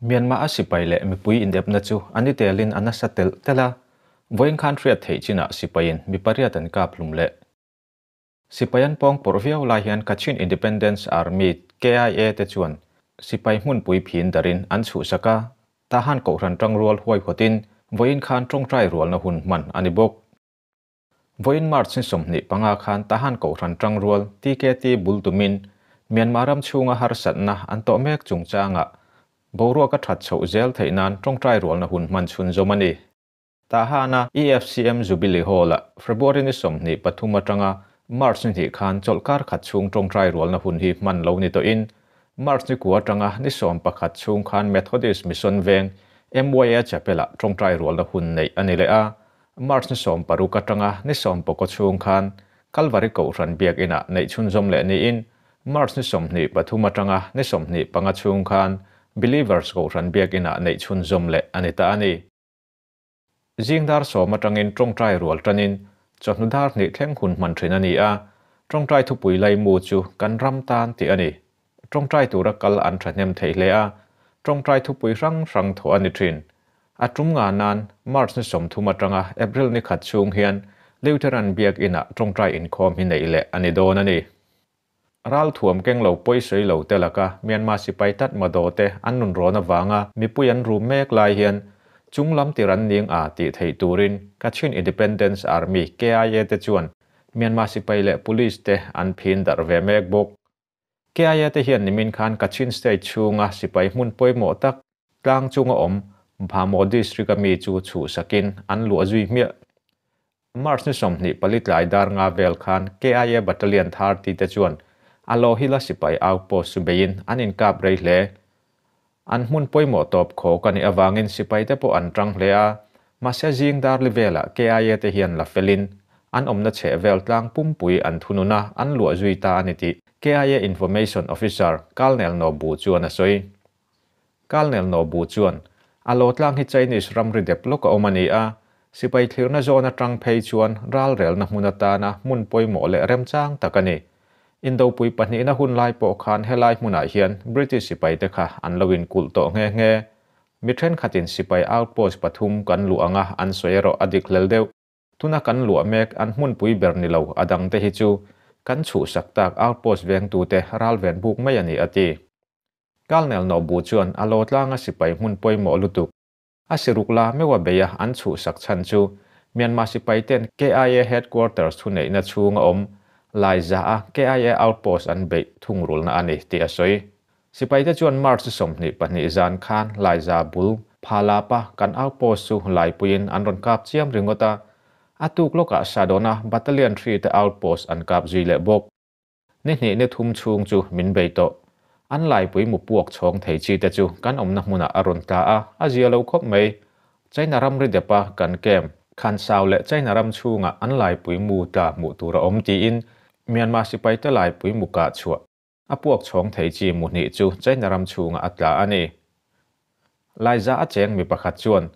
Myanmar a sipai leh mipui indepna chu a ni telin a nasa telh telh a, vawiin khan hriat theih chinah sipaiin mi pariat an kap hlum leh. Sipai an pawng pawrh viau lai hian Kachin Independence Army, KIA, te chuan sipai hmunpui phin darin an chhuhsak a, Tahan Kohhran tangrual huaihawtin vawiin khan tawngtai rualna hun hman a ni bawk. Vawiin March ni 25 khan Tahan Kohhran tangrual, TKT, bul tumin Myanmar ram chhunga harsatna an tawh mek chungchangah boruak a that chhoh zel theih nan tawngtai rualna hun hman chhunzawm a ni. Tahana EFCM Jubilee Hall-ah February ni 23 atanga March ni hnih khan chawlhkar khat chhung tawngtai rualna hun hi hman lo ni tawhin March ni kua atanga ni 11 chhung khan Methodist Mission Veng MYA Chapel-ah tawngtai rualna hun neih a ni leh a, March ni 16 atanga ni 19 chhung khan Kalvari Kohhran Biakinah neih chhunzawm leh niin March ni 23 atanga ni 25 chhung khan Believers Kohhran Biakinah neih chhunzawm leh a ni ta a ni. Zing dar 10 atangin tawngtai rual tanin chawhnu dar hnih thleng hun hman thin a ni a, tawngtai thupui lai mu chu kan ram tan tih a ni. Tawngtai tura kal an thahnem thei hle a, tawngtai thupui hrang hrang thawh a ni thin. A tum nga nan March ni 30 atanga April ni khat chhung hian Lutheran Biakinah tawngtai inkhawm hi neih leh a ni dawn a ni. Ral thuam keng lo pawisei lo te laka Myanmar sipai tat madaw te an nun rawn avanga mipui an rum mek lai hian chunglam tir an ning a tih theih turin Kachin Independence Army KIA te chuan Myanmar sipai leh police te an phin darh ve mek bawk. KIA te hian nimin khan Kachin state chhunga sipai hmun pawimawh tak tlang chunga awm Bhamo district a mi chu chhuhsakin an luah zui hmiah. March ni 24 tlai dar nga vel khan KIA Battalion 30 te chuan a lo hila sipai outpost chu beiin an inkap rei hle. An hmun pawimawh tawp khaw ka ni awangin sipai te pawh an tang hle a, mahse zing dar li velah KIA te hian la felin an awmna chhe vel tlang pumpui an thununa an luah zui ta ani tih KIA Information Officer Colonel Nobu chuan a sawi. Colonel Nobu chuan a lo tlang hi Chinese ramri dep lawk a awm a ni a, sipai thlirna zawn atang phei chuan ral relna hmun atana hmun pawimawh leh remchang tak a ni. Indopui pahnihna hun lai pawh khan helai hmunah hian British sipai te kha an lo inkulh tawh nghe nghe. Mi thenkhatin sipai outpost pathum kan luh anga an sawi erawh a dik hlel deuh. Tuna kan luah mek an hmunpui ber ni lo a dang te hi chu kan chhuhsak tak outpost vengtu te ral ven buk mai a ni a ti. Colonel Nobu chuan a lo tlanga sipai hmun pawimawh lutuk. A siruk la mewa beia an chhuhsak chhan chu Myanmar sipai ten KIA headquarters thu neihna chhunga awm Laiza a KIA outpost an beih thungrulna a ni tih a sawi. Sipai te chuan March 22 zan khan Laiza bul Phalapa kan outpost chu laipuiin an rawn kap chiam ringawt a, a tuk lawkah Sadona Battalion 3 te outpost an kap zui leh bawk. Ni hnih ni thum chhung chu min bei tawh. An laipui mu puak chhawng thei chi te chu kan awmna hmunah a rawn tla a, a zia lo khawp mai. China ramri depa kan kem khan sau leh China ram chhunga an laipui mu tla hmuh tur a awm tiin Myanmar sipai te laipui mu kah chhuah a puak chhawng thei chi mu hnih chu China ram chhunga a tla a ni. Laiza a cheng mi pakhat chuan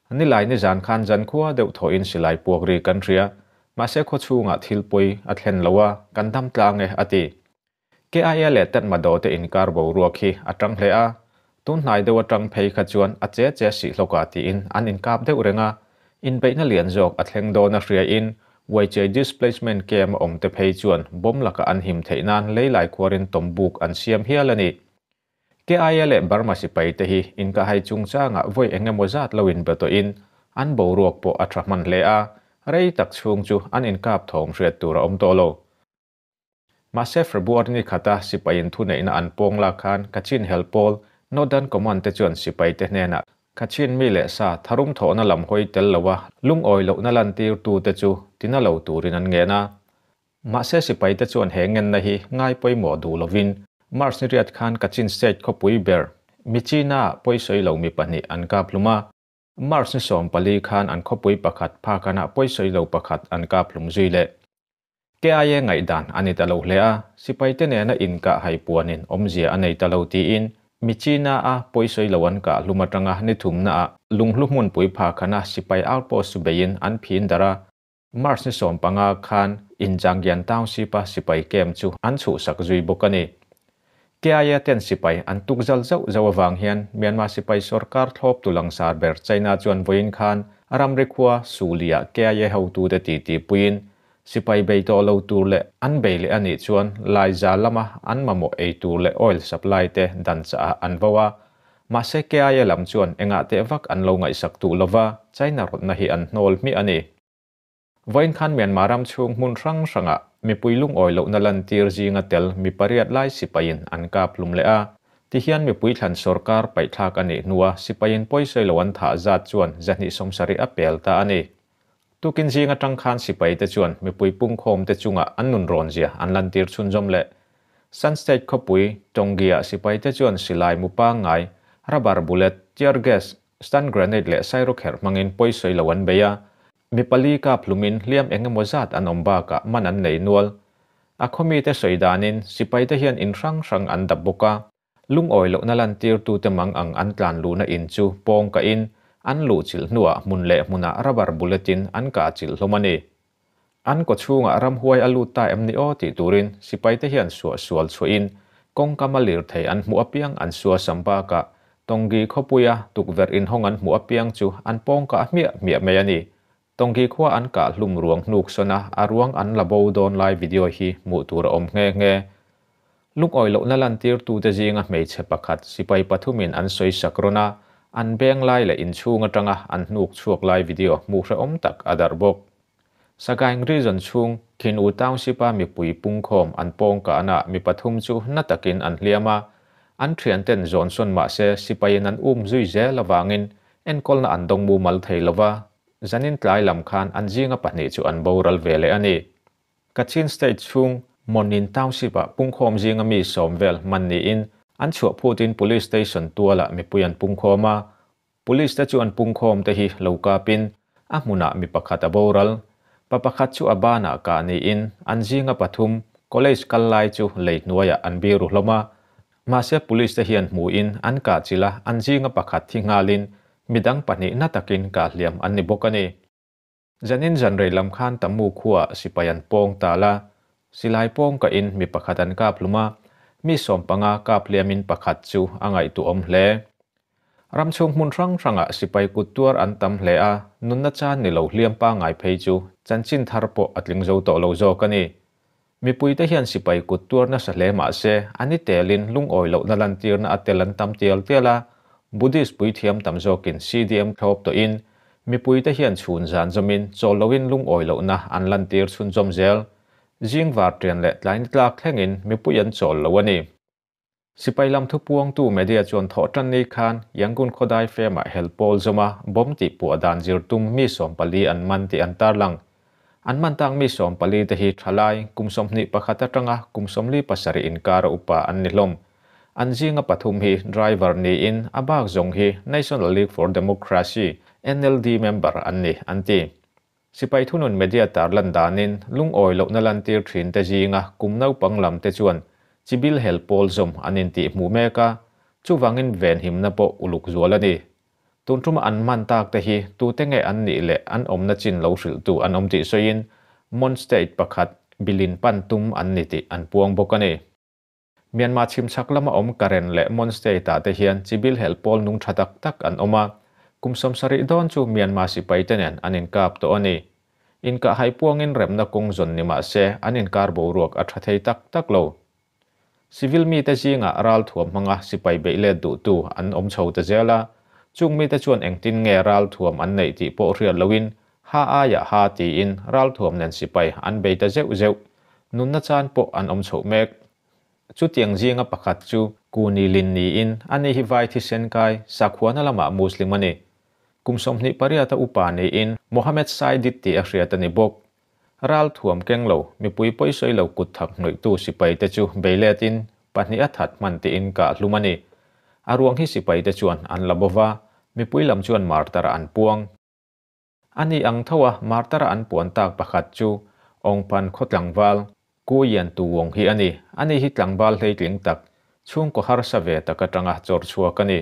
ni lai ni zan khan zan khua deuh thawhin silai puak ri kan hria, mahse khaw chhunga thil pawi a thlen lo a, kan dam tlang e a ti. KIA leh tat madaw te inkar boruak hi a tang hle a, tun hnai deuh atang phei kha chuan a che che si hlawka tiin an inkap deuh reng a, inbeihna lian zawk a thleng dawn a hria in YJ displacement camp a awm te phei chuan bomb laka an him theih nan leilai khuarin tawmbuk an siam hial a ni. KIA leh Burma sipai te hi inka hai chungchanga vawi engemaw zat lo in be tawhin an boruak pawh a tha hman hle a, rei tak chhung chu an inkap thawm hriat tur a awm tawh lo. Mahse February ni khata sipaiin thu neihna an pawng lak khan Kachin Helpawl Northern Command te chuan sipai te hnenah Kachin mi leh sa tharum thawhna lam hawi tel loa lungawi lohna lan tir tu te chu tina lo turin an ngen a. Mahse sipai te chuan he ngenna hi ngai pawimawh duh lovin March ni riat khan Kachin state khawpui ber Myitkyina pawisei lo mi pahnih an kap hlum a, March ni 14 khan an khawpui pakhat phakana pawisei lo pakhat an kap hlum zui leh. KIA ngaihdan a ni ta lo hle a, sipai te nena inkah hai puanin awmzia a nei ta lo tiin Myitkyina a pawisei lo an kah hlum atanga ni thumna ah lunghlu hmunpui phakana sipai outpost chu beiin an phin dar a, March ni 15 khan Injangyan Township a sipai camp chu an chhuhsak zui bawk a ni. KIA ten sipai an tuk zal zauh zauh avang hian Myanmar sipai sorkar thlawp tu langsar ber China chuan vawiin khan ramri khua Sulia KIA hotute titi puiin sipai bei tawh lo tur leh an bei leh anih chuan Laiza lama an mamawh ei tur leh oil supply te dan chah ah an vo a. Mahse KIA lam chuan engah teh vak an lo ngaihsak duh lova China rawtna hi an hnawl hmiah a ni. Vawiin khan Myanmar ram chhung hmun hrang hrangah mipui lungawi lohna lantir zinga tel mi pariat lai sipaiin an kap hlum leh a. Tihian mipui thlan sorkar paihthlak a nih hnua sipaiin pawisawi lo an thah zat chuan 270 a pel ta a ni. Tukin zing atang khan sipaite chuan mipui pungkhawmte chungah an nunrawn zia an lantir chhunzawm leh. Shan State khawpui Tonggi-ah sipaite chuan silai mu pangngai, rubber bullet, tear gas, stun grenade leh sairawkherh hmangin pawisawi lo an bei a. Mi pali kap hlumin hliam eng emaw zat an awm bakah man an nei nual. A khawmite sawi danin sipaite hian in hrang hrang an dap bawk a. Lungawi lohna lantirtute mang ang an tlan luhna in chu pawng kahin an luh chilh hnuah hmun leh hmunah rubber bullet-in an kah chilh hlawm a ni. An kawchhungah ramhuai a lut ta em ni aw tih turin sipaite hian suah sual chhuahin kawngkam a lirthei an hmuh apiang an suasam bakah Tonggi khawpuia tukverh inhawng an hmuh apiang chu an pawng kah hmiah hmiah mai a ni. Tonggi khua an kah hlum ruang hnuk sawn a, a ruang an la bo dawn lai video hi hmuh tur a awm nghe nghe. Lungawi lohna lantirtute zinga hmeichhe pakhat sipai pathumin an sawi sak rawn a, an beng lai leh inchhung atanga an hnuk chhuak lai video hmuh hrehawm tak a darh bawk. Sagaing Region chhung Khin-U Township-a mipui pungkhawm an pawng kahna mi pathum chu na takin an hliam a, an thianten zawn sawn mah se sipaiin an um zui zel avangin enkawlna an dawng mumal thei lo va, zanin tlai lam khan an zinga pahnih chu an boral ve leh a ni. Kachin State chhung Monin Township-ah pungkhawm zinga mi 10 vel hman niin an chhuah phutin Police Station tualah mipui an pungkhawm a, Police te chuan pungkhawm te hi lo kapin a hmunah mi pakhat a boral. Pa pakhat chu a banah kah niin an zinga pathum college kal lai chu lei hnuaiah an biru hlawm a. Mahse police te hian hmuhin an kah chilh a, an zinga pakhat thi nghalin midang pahnih na takin kah hliam an ni bawk a ni. Zanin zanrei lam khan Tamu khuaah sipai an pawng tal a, silai pawng kahin mi pakhat an kap hlum a, mi 15 kap hliamin pakhat chu a ngaihtuahawm hle. Ram chhung hmun hrang hrangah sipai kut tuar an tam hle a, nunna chan ni lo hliam pangngai phei chu chanchin thar pawh a tling zo tawh lo zawk a ni. Mipuite hian sipai kut tuar nasa hle mah se, a ni telin lungawi lohna lantirna a tel an tam tial tial a, Buddhist puithiam tam zawkin CDM thlawp tawhin mipuite hian chhun zan zawmin chawl loin lungawi lohna an lantir chhunzawm zel. Zing var tian leh tlai ni tlak thlengin mipui an chawl lo a ni. Sipai lam thupuangtu media chuan thawh tan ni khan Yangon khawdai fema hel pawl zawma bomb tih puah dan zir tum mi 14 an man tih an tarlang. An man tang mi 14 te hi thalai kum 21 atanga kum 47 inkar a upa an ni hlawm. An zinga pathum hi driver niin a bak zawng hi National League for Democracy NLD member an ni an ti. Sipai thunun media tarlan danin lungawi lohna lantir thin te zinga kum naupang lam te chuan chibil hel pawl zawm an intih hmuh mek a, chuwangin ven himna pawh uluk zual a ni. Tun tuma an man tak te hi tute nge an nih leh an awmna chin lo hrilh tu an awm tih sawiin Mon State pakhat bilin pan tum an ni tih an puang bawk a ni. Myanmar chhimchhak lama awm Karen leh Mon State ah te hian chibil hel pawl nung tha tak tak an awm a, kum 70 dawn chu Myanmar sipai te nen an inkap tawh a ni. Inkah hai puangin remna kawng zawn ni mah se an inkar boruak a tha thei tak tak lo. Civil mi te zinga ral thuam hmanga sipai beih let duh tu an awm chho ta zel a, chung mi te chuan engtin nge ral thuam an neih tih pawh hriat loin ha aia ha tiin ral thuam nen sipai an bei ta zeuh zeuh. Nunna chan pawh an awm chhoh mek. Chu tiang zinga pakhat chu Kuni Lin niin ani hi vai thi sen kai sakhuana lamah Muslim a ni. Kum 28 a upa niin Mohammed Saidit tih a hriat a ni bawk. Ral thuam keng lo, mipui pawisawi lo kut thak hnawih tu sipai te chu beiletin pahnih a that hman tiin kah hlum a ni. A ruang hi sipai te chuan an la bova, mipui lam chuan martara an puang. Ani ang tho a martara an puan tak pakhat chu ongpan khaw tlangval ku yan tu wong hi ani. Ani hi tlangval hlei tling tak, chhung ko harsa ve tak atanga chawr chhuak ani.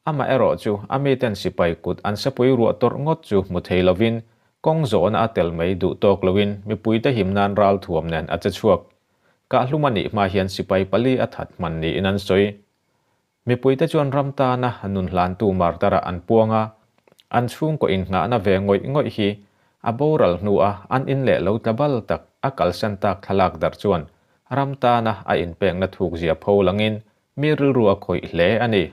Ama erawh chu ami ten sipai kut an sepui ruah tor ngot chu mu thei lovin kawng zawhna a tel mai duh tawk loin mipui te him nan ral thuam nen a che chhuak. Kahlum anih hma hian sipai pali a that hman niin an sawi. Mipuite chuan ram tana nun hlantu martar-ah an puang a, an chhungkaw innghahna ve ngawih ngawih hi a boral hnua an in leh lo tla bal tak a kalsan tak thlalak darh chuan ram tana a inpekna thukzia pho langin mi rilru a khawih hle a ni.